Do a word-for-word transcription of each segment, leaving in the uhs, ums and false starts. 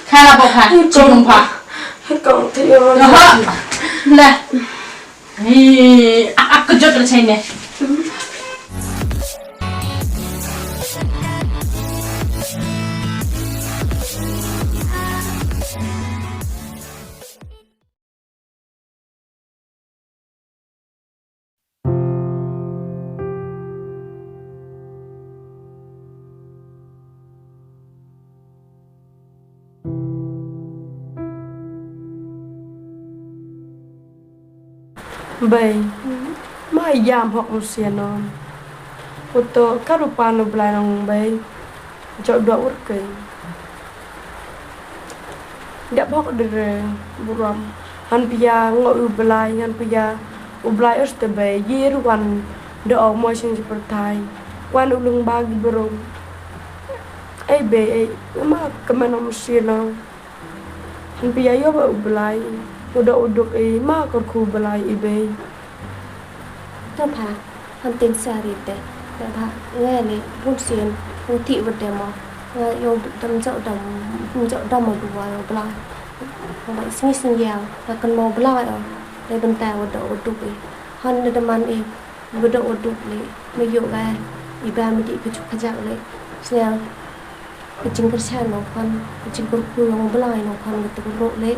Kha la bok kha. Chum pha. Kong ti yo. Aha. Le. Ni, ak ak kejut la chai ne. Bei, ma ïam hok mynsiem. Uto ka rupa nu Blai nong bei. Jok dua ur kei. Dep hok dere burom. Han pia ngo u Blai, han pia u Blai us te bei, yir wan do o mo sing si pertai. Wan u lung bagi burom. Ei bei, ei, ma kemen om sino. Han pia yo ba u Blai. Udo uduk ei, ma kor khu Blai i bei. To pha, han tin sa ri te. Te pha, nge ni, bun sien, u ti ba te mo. Nge yo dam jo dam, jo dam mo dua yo Blai. Ba sngi sngi ya, ba kan mo Blai o. Te ban ta wa do u duk i. Han ne daman i, ba do u duk le, me yo ga, i ba me di ka chuk ka jak le. Sel. Ka jingkyrshan nongkhon, ka jingkyrkhu jong u Blai nongkhon ka tu ruh leh.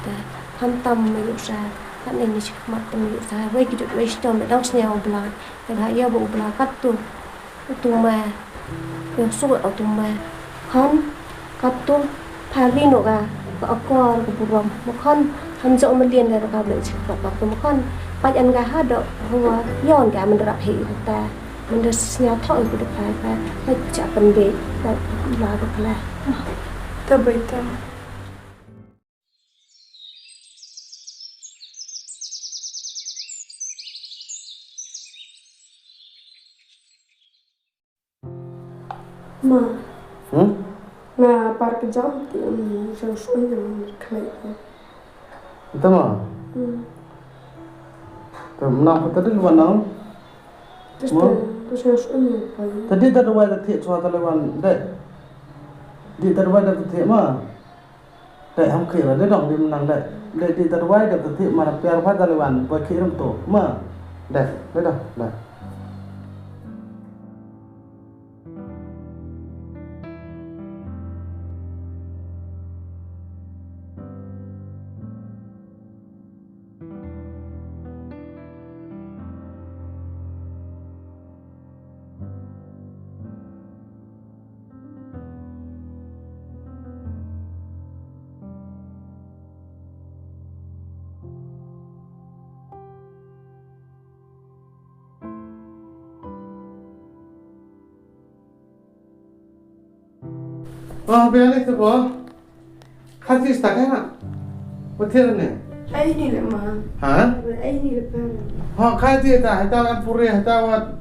Te khamtam ma ïoh sa, kane ni shi khmat tam ïoh sa, wei ki jot wei shitom dang sñiaw u Blai. Te ha ïa ba u Blai katto, u tu ma, ïoh su u tu ma. Khon, katto, pha ri noh ka, ka akor, ka burom. Ma khon, ham jong ma lien da ka blei shi khmat katto ma khon. Pait an ka ha dok, ruwa, yon ka man rap hi ta. Mynta sñiaw thoh ïa u dkhar ka, ka chah pynbeit, ka la dkhar. Ta beit ta. Ma. Hmm? Nga par ka jam ti, um, jam shuh ïa nga khlei. Ita ma. Hmm. Ta mnang pa ta dei wan nang. Tis mo? Ta, ta shu shu ni pa. Ta dei ta dawai ta thiah chwa ta le wan dei. Dei ta dawai ta thiah ma. Dei ham khia la dei dong dei mnang dei. Dei dei ta dawai ta thiah ma na piar pa ta le wan ba khia ram to ma. Dei, dei dong, dei. Oh, biar ni tu bo. Kha ti sta ka na. Ba thiah ne. Ai ni le ma. Ha? Ai ni le pa. Ha, kha ti ta, ha ta an puri, ha ta wat.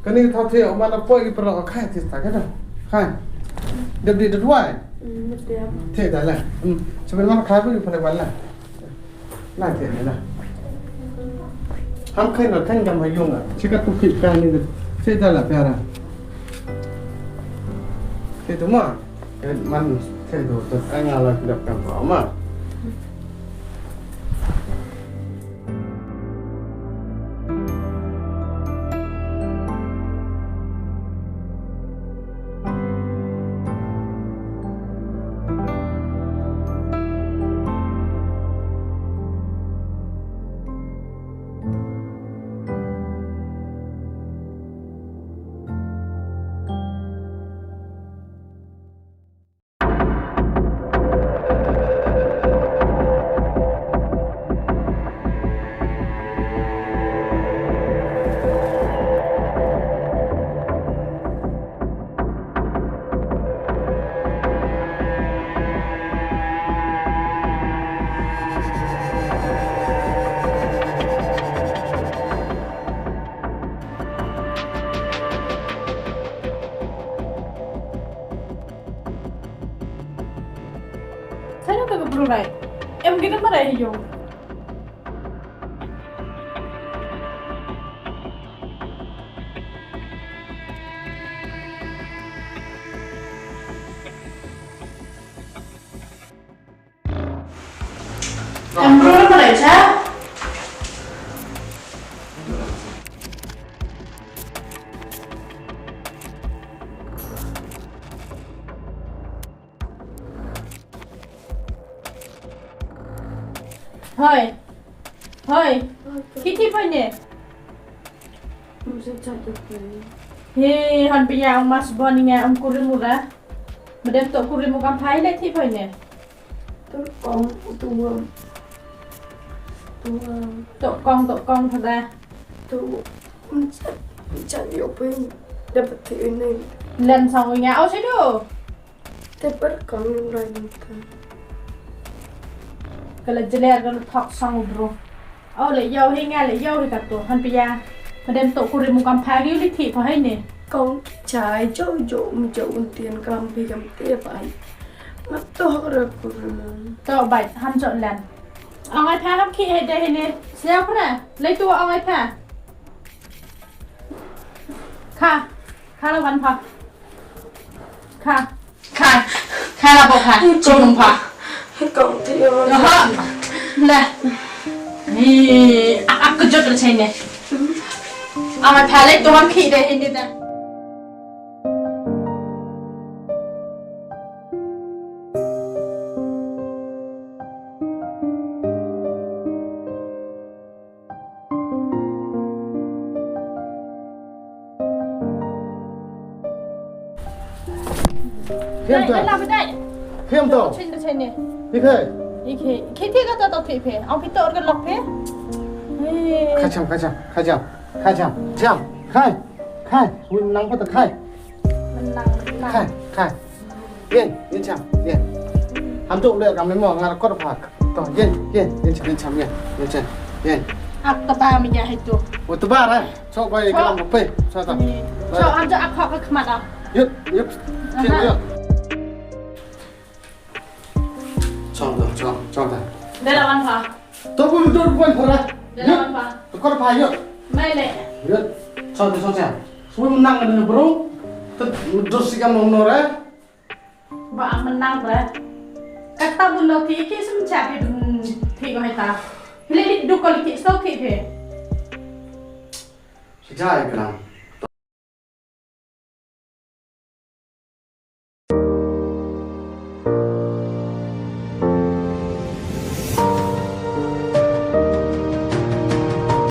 Kani thaw thiah, ma na poi ki pro, kha ti sta ka na. Kha. Dep di dep wai. Hmm, dep. Thiah ta la. Hmm. Sebelum mana kha pun pun wala. Na te ne na. Ham khain na khain gam ha yung a. Chi ka tu ki ka ni de. Te da la pera. Te tu ma. Ke man te tu tu ai nga la dap kan pa ma. Sano ka ka Brunei? Em kita marai yo. Em ru la ma dei cha. Hoi. Hoi. Ki thik poi ne? He, hon pia ong mas bon nga ong kurim u ra. Medem to kurim u kam phai le thik poi ne? To kong u tu wa. Tu wa. To kong, to kong thada. Tu. Chat, chat yo poi. Dapat thik ne. Len sang u nga au sidu. Te per kong rai nta. Kala jeler kala thok sang u bro. Au le yau hi nga le yau hi kato han pia. Madem to kurim u kam phai ri li thik poi ne. Kong chai jo jo um jo un tien kam pi kam te pai. Ma to ra kurim. To bai han jo len. Ong ai pha ham khi he de hi ne. Siau pra. Le tu ong ai pha. Kha. Kha la wan pha. Kha. Kha. Kha la bo pha. Chum pha. Kong ti yo. Aha. Le. Ni ak ak kejut le chai ne. Ama pha le tu ham khi de hi ne da. Khiam ta. Dai, dai, dai. Khiam ta. Chen, chen ni. Ikhe. Ikhe. Ikhe ti ka ta ta phe phe. Au phi tor ka lok phe. Kha cham, kha cham, kha cham, kha cham, cham. Khai, khai. Win nang pa ta khai. Nang, nang. Khai, khai. Yen, yen cham, yen. Ham tu le kam le mo ngar kor phak. To, yen, yen, yen cham, yen cham, yen, yen cham, yen. Ak ta ba mi ya hai tu. Wo tu ba ra. Chok bai kalam pe. Chok ta. Chok ham tu ak khok ka khmat ah. Yut, yut. Chok yut. Chok ta, chok, chok ta. Dela wan pha. To bu dur wan pha ra. Dela wan pha. To kor pha yut. Mai le. Yut. Chok ta, chok ta. Sum nang ne bro. To dur si kam no no ra. Ba menang ba. Kata bun lo ti ki sem cha ki dun ti ko hai ta. Hile di du ko ti so ti pe. Sejai kenang.